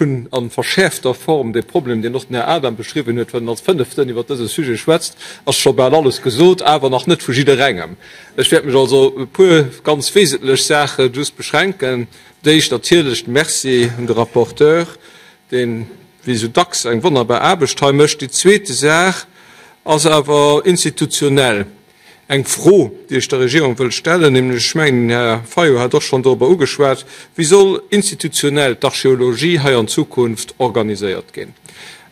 hunn a verschäerfter Form dee Problem, deen och den Här Adam beschriwwen huet, wann en als Fënneften iwwert dëse Sujet schwätzt, ass scho bal alles gesot, awer nach net vu jidderengem. Ech wäert mech also op e puer ganz wesentlech Saache just beschränken. D'éischt natierlech de Merci un de Rapporteur, deen, wéi esou dacks, eng wonnerbar Aarbecht hei mécht. Déi zweete Saach ass awer institutionell. Eng Fro, déi ech der Regierung wëll stellen, nämlech, ech mengen, den Här Fayot hat och schonn dorobber ugeschwat, Wéi soll institutionell d'Archeologie hei an Zukunft organiséiert ginn?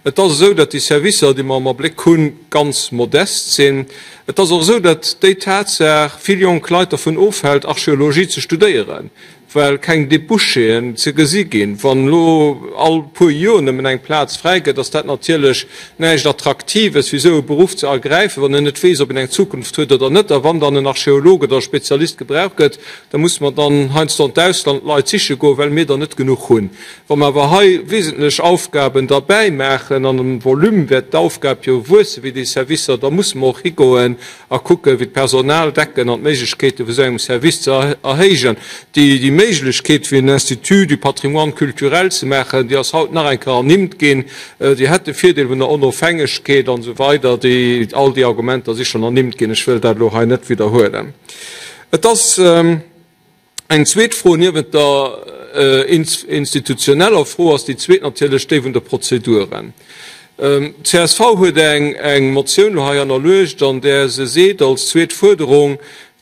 Et ass esou, datt déi Servicer, déi mer am Abléck hunn, ganz modest sinn. Et ass och esou, datt déi Tatsaach vill jonk Leit dervun ofhält, Archeologie ze studéieren, well keng Débouchéen ze gesi ginn. Wann elo all puer Joer nëmmen eng Plaz fräi gëtt, ass dat natierlech näischt Attraktives, fir esou e Beruff ze ergräifen, wann een net weess, ob een eng Zukunft huet oder net. A wann dann en Archeolog oder e Spezialist gebraucht gëtt, da musse mer dann heiansdo an d'Ausland Leit siche goen, well mir der net genuch hunn. Wa mer awer hei wesentlech Aufgaben derbäi maachen, an am Volume wäert d'Aufgab jo wuesse wéi déi Servicer, da musse mer och higoen a kucken, wéi d'Personaldecken an d'Méiglechkeete vu sou engem Service ze erhéijen. Déi Méiglechkeet, fir en Institut du patrimoine culturel ze maachen, déi ass haut nach eng Kéier ernimmt ginn. Déi hätt de Virdeel vun der Onofhängegkeet an esou weider. Déi, all déi Argumenter si schonn ernimmt ginn. Ech wëll dat elo hei net widderhuelen. Et ass. Eng zweet Fro, niewent der institutioneller Fro, ass déi zweet natierlech déi vun de Prozeduren. D'CSV huet eng Motioun elo hei hannerluecht, an där se seet als zweet Fuerderung,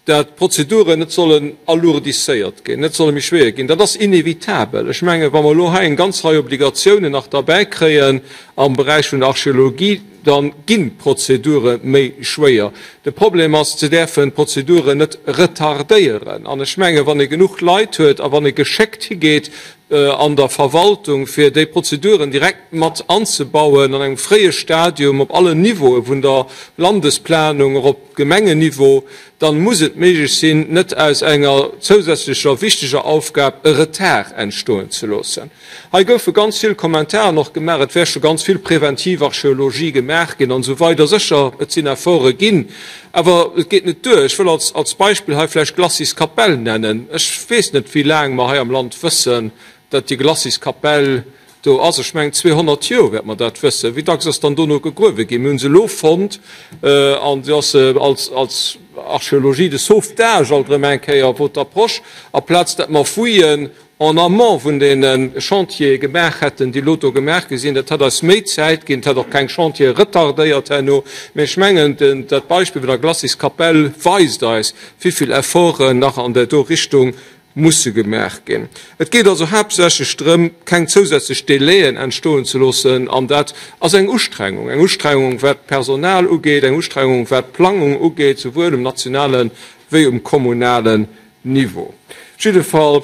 dat d'Prozeduren net sollen alourdisséiert ginn, net solle méi schwéier ginn. Dat ass inevitabel. Ech mengen, wa mer elo hei eng ganz Rei Obligatiounen nach derbäikréien am Beräich vun der Archeologie, da ginn d'Prozedure méi schwéier. De Problem ass, se däerfen d'Prozeduren net retardéieren. An ech mengen, wann ee genuch Leit huet a wann ee geschéckt higeet an der Verwaltung, fir déi Prozeduren direkt mat anzebauen an engem fréie Stadium op allen Niveaue vun der Landesplanung, och op Gemengenniveau, dann muss et méiglech sinn, net aus enger zousätzlecher wichteger Aufgab e Retard entstoen ze loossen. Hei goufe ganz vill Kommentaren och gemaach, et wär scho ganz vill präventiv Archeologie gemaach ginn an esou weider. Sécher, et sinn Efforte ginn, awer et geet net duer. Ech wëll als, als Beispill hei vläicht d'Glaciskapell nennen. Ech weess net, wéi laang mer hei am Land wëssen, datt déi Glaciskapell do ass. Ech mengen, 200 Joer wäerte mer dat wëssen. Wéi dacks ass dann dono gegruewe ginn? Mir hu se elo fonnt an se ass als, als Archéologie de sauvetage alt erëm eng Kéier wor d'Approche, aplaz dat mer fouillen, en amont vun deene Chantiere gemaach hätten, déi elo do gemaach gi sinn. Dat hätt eis méi Zäit ginn, et hätt och keng Chantiere retardéiert herno. Mä ech mengen, dat Beispill vun der Glaciskapell weist eis, wéi vill Efforten nach an där do Richtung musse gemaach ginn. Et geet also haaptsächlech drëm, keng zousätzlech Délaiën entstoen ze loossen. An dat ass eng Ustrengung, eng Ustrengung wat d'Personal ugeet, eng Ustrengung wat d'Plangung ugeet, souwuel um nationale wéi um kommunalen Niveau. Op jidde Fall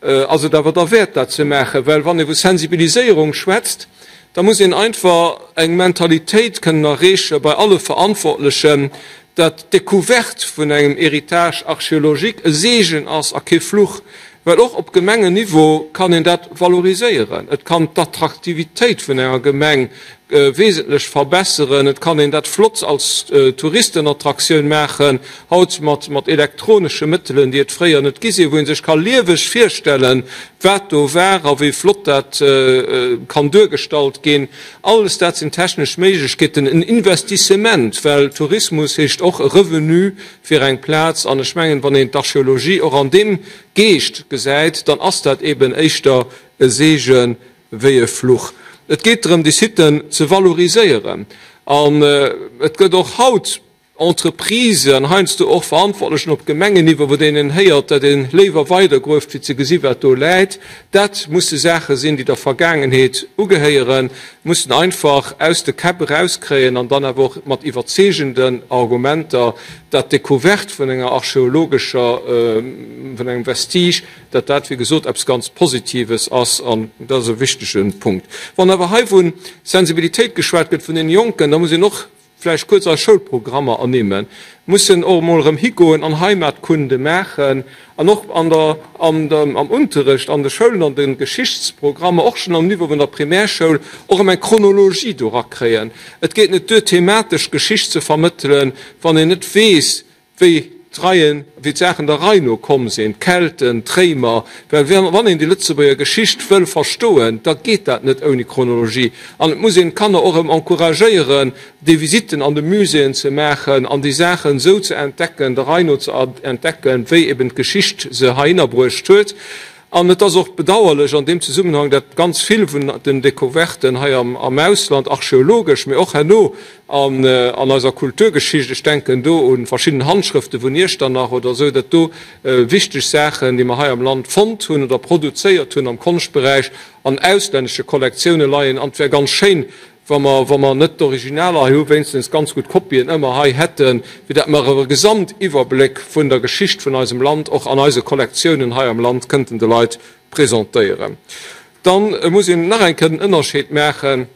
ass et awer derwäert, dat ze maachen, well wann ee vu Sensibiliséierung schwätzt, da muss een einfach eng Mentalitéit kënnen erreeche bei alle Verantwortlechen, dat d'Decouverte vun engem Héritage archéologique e Seegen ass a kee Fluch, well och op Gemengenniveau kann een dat valoriséieren. Et kann d'Attraktivitéit vun enger Gemeng wesentlech verbesseren. Et kann een dat flott als Touristenattraktioun maachen, haut mat mat elektronesche Mëttelen, déi et fréier net gi sinn, wou ee sech ka lieweg virstellen, wat do war a wéi flott dat kann duergestallt ginn. Alles dat sinn technesch Méiglechkeeten, en Investissement, well Tourismus heescht och e Revenu fir eng Plaz. An ech mengen, wann een d'Archeologie och an deem Geescht gesäit, dann ass dat eben éischter e Seegen wéi e Fluch. Et geet drëm, déi Siten ze valoriséieren. An et gëtt och haut Entreprisen, heiansdo och Verantwortlechen op Gemengenniveau, wou deen een héiert, datt ee léiwer weidergrueft, fir ze gesi wat do läit. Dat musse Saache sinn, déi der Vergaangenheet ugehéieren, mussen einfach aus de Käpp erauskréien an dann awer och mat iwwerzeegenden Argumenter, datt d'Decouverte vun enger archeologescher, vun engem Vestige, datt dat, wéi gesot, eppes ganz Positives ass, an dat ass e wichtege Punkt. Wann awer hei vu Sensibilitéit geschwat gëtt vun deene Jonken, da muss een och vläicht kuerz eis Schoulprogrammer ernimmen, mussen och emol erëm higoen an Heimatkunde maachen an och an der, an der, am Unterrecht an de Schoulen, an de Geschichtsprogrammer, och schonn am Niveau vun der Primärschoul, och erëm eng Chronologie do erakréien. Et geet net duer, thematesch Geschicht ze vermëttelen, wann een net weess, wéi. d'Reien, wéi d'Saachen der Rei no komm sinn, d'Kelten, d'Réimer, well wann een déi Lëtzebuerger Geschicht wëll verstoen, da geet dat net ouni Chronologie. An et muss een d'Kanner och erëm encouragéieren, déi Visitten an de Muséeën ze maachen an déi Saachen esou ze entdecken, der Rei no ze entdecken, wéi eben d'Geschicht se heihinner bruecht huet. An et ass och bedauerlech an deem Zesummenhang, dat ganz vill vun den Découverten hei am Ausland, archeologesch, mee och herno an eiser Kulturgeschicht, ech denken do u verschidden Handschrëfte vun Iechternach oder esou, dat do wichteg Saachen, déi mer hei am Land fonnt hunn oder produzéiert hunn am Konschtberäich, an auslännesche Kollektioune leien. An et wär ganz schéin, wa mer, wa mer net d'Originaler hei hu, wéinstens ganz gutt Kopien ëmmer hei hätten, fir dat mer e Gesamtiwwerbléck vun der Geschicht vun eisem Land och an eise Kollektiounen hei am Land kënnten de Leit presentéieren. Dann muss een nach eng Kéier den Ënnerscheed maachen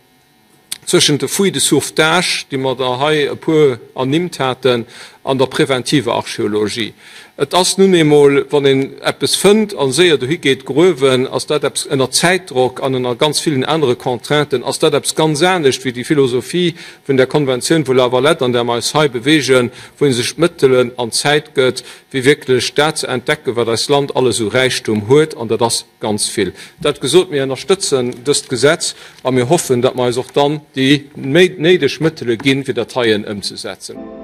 zwëschent de Fouilles de sauvetage, déi mer der hei e puer ernimmt haten, an der preventiver Archeologie. Et ass nun eemol, wann een eppes fënnt a séier dohi geet gruewen, ass dat eppes ënner Zäitdrock an ënner ganz villen anere Contrainten, ass dat eppes ganz anescht wéi déi Philosophie vun där Konventioun vu La Valette, an där mer eis hei bewegen, wou ee sech d'Mëttelen an d'Zäit gëtt, fir wierklech dat ze entdecken, wat eist Land alles u Räichtum huet. An dat ass ganz vill. Dat gesot, mir ënnerstëtzen dëst Gesetz a mir hoffen, datt mer eis och dann déi néideg Mëttele ginn, fir dat heien ëmzesetzen.